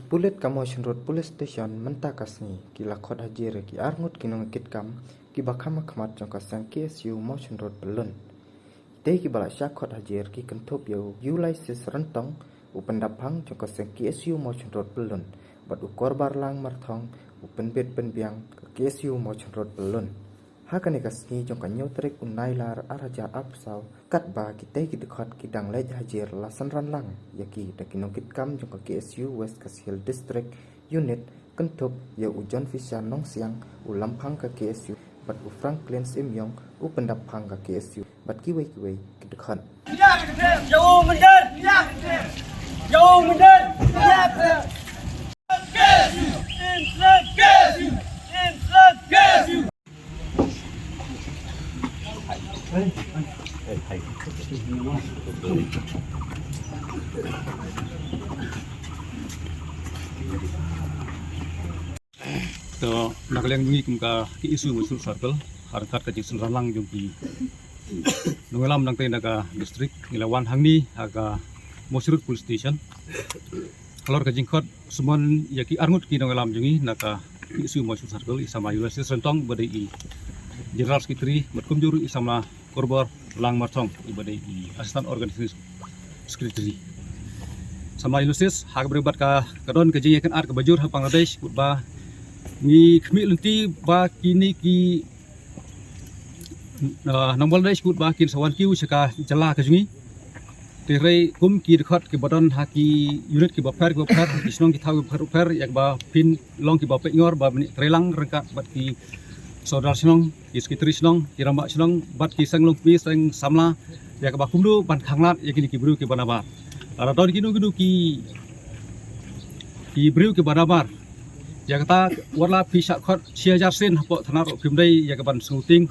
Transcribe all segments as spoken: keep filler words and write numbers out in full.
Pulit ka Mawshynrut Police Station mynta ka sngi ki la khot hajiar ïa ki arngut ki nongkitkam kiba kham ha khmat jong ka seng K S U Mawshynrut Pyllun. Kitei kiba la shah khot hajiar ki kynthup ïa u Ulysses Ryntong, u pyndaphang jong ka seng K S U Mawshynrut Pyllun, bad u Korbar Langmarthong, u pynbit pynbiang ka K S U Mawshynrut Pyllun. Ha kane ka sngi jong ka hynñiew tarik u Nailar ar hajar arphew saw, katba kitei ki dkhot ki dang leit hajiar la synran lang ïa ki da ki nongkitkam jong ka K S U West Khasi Hills District Unit, kynthup ïa u John Fisher Nongsiang, u lamphang ka K S U, bad u Franklin Syiemiong, u pyndaphang ka K S U, bad kiwei kiwei ki dkhot. To, na ka liang jong ngi kum ka K S U Mawshynrut Circle, ha ryngkat ka jingsynran lang jong ki nongïalam nangtei na ka district, ngi la wan hangne ha ka Mawshynrut Police Station halor ka jingkhot summon ïa ki arngut ki nongïalam jong ngi na ka K S U Mawshynrut Circle, i samla Ulysses Ryntong, ba dei i General Secretary, bad kumjuh ruh i samla Korbar Langmarthong, i ba dei i Assistant Organizing Secretary. Samla Ulysses, ha kaba bad ka, ka don ka jingïakynad kaba jur ha Bangladesh, bad ba ngi khmih lynti ba kine ki, ah, nong Bangladesh, bad ba kin sa wan kiew sha ka jylla ka jong ngi. Te hynrei kum ki dkhot kiba don ha ki unit kiba pher kiba pher, ki shnong ki thaw kiba pher pher, ïa kaba phin long kiba peit ngor ba mynta trei lang ryngkat bad ki sordar shnong, ki secretary shnong, ki rangbah shnong, bad ki seng longkmie seng samla, ïa kaba kumno ban khanglad ïa kine ki briew kiba nabar. Lada don kino kino ki, ki briew kiba nabar, ïa kata wat la phi shah khot shi hajar sien hapoh thana ruh phim dei ïa kaban sngewtieng.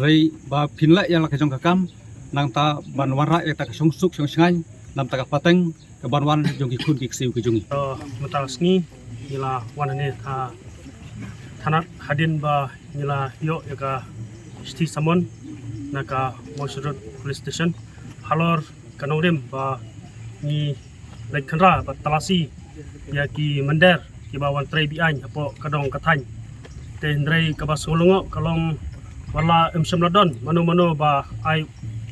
Hynrei ba phin leh ïa la ka jong ka kam, nangta ban wanrah ïa kata ka shongsuk shongshngaiñ, namta ka pateng kaban wan jong ki khun ki ksiew ki jong ngi. To, mynta ka sngi ngi la wan hangne ha thanat hadien ba ngi la ïoh ïa ka shithi summon na ka Mawshynrut Police Station halor ka nongrim ba ngi leit khynra bad talasi ïa ki mynder kiba wan trei be-aiñ hapoh ka dong ka thaiñ. Te hynrei kaba sngewlyngngoh ka long wat la ym shym la don mano mano ba ai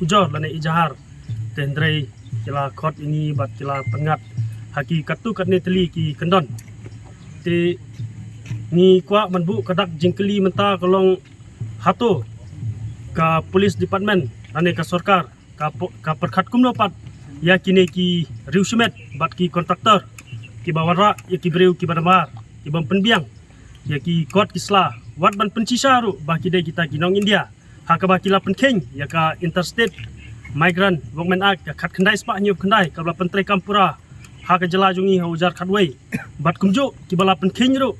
ujor lane ijahar. Te hynrei ki la khot ïa ngi bad ki la pynngat ha ki katto katne tylli ki kyndon. Te ngi kwah ban buh ka dak jingkylli mynta ka long, hato ka police department lane ka sorkar ka po-, ka pyrkhat kumno pat ïa kine ki riew shimet bad ki kontraktor kiba wanrah ïa ki briew kiba nabar, kiba pynbiang ïa ki kot ki sla, wat ban pynshisha ruh ba ki dei kita ki nong India, ha kaba ki la pynkheiñ ïa ka Interstate Migrant Workmen Act, ka khatkhyndai spah hynñiewphew khyndai, kaba la pyntreikam pura ha ka jylla jong ngi ha u hajar khatwei. Bad kumjuh kiba la pynkheiñ ruh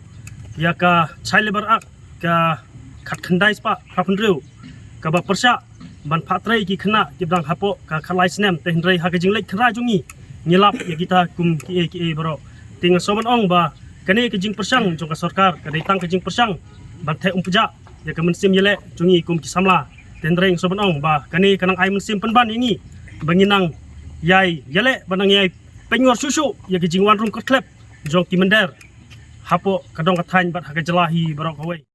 ïa ka Child Labour Act, ka khatkhyndai spah phraphew hynriew, kaba pyrshah ban phah trei ki khynnah kiba dang hapoh ka khatlai snem. Te hynrei ha ka jingleit khynra jong ngi, ngi lap ïa kita kum kiei kiei baroh. Te nga sngewbha ban ong ba kane ka jingpyrshang jong ka sorkar ka dei tang ka jingpyrshang ban theh umpjah ïa ka mynsiem ïaleh jong ngi kum ki samla. Te hynrei nga sngewbha ban ong ba kane ka nang ai mynsiem pynban ïa ngi ba ngin nang ïai ïaleh, ba nang ïai peit ngor shuh shuh ïa ka jingwan rung kyrkhlep jong ki mynder hapoh ka dong ka thaiñ bad ha ka jylla hi baroh kawei.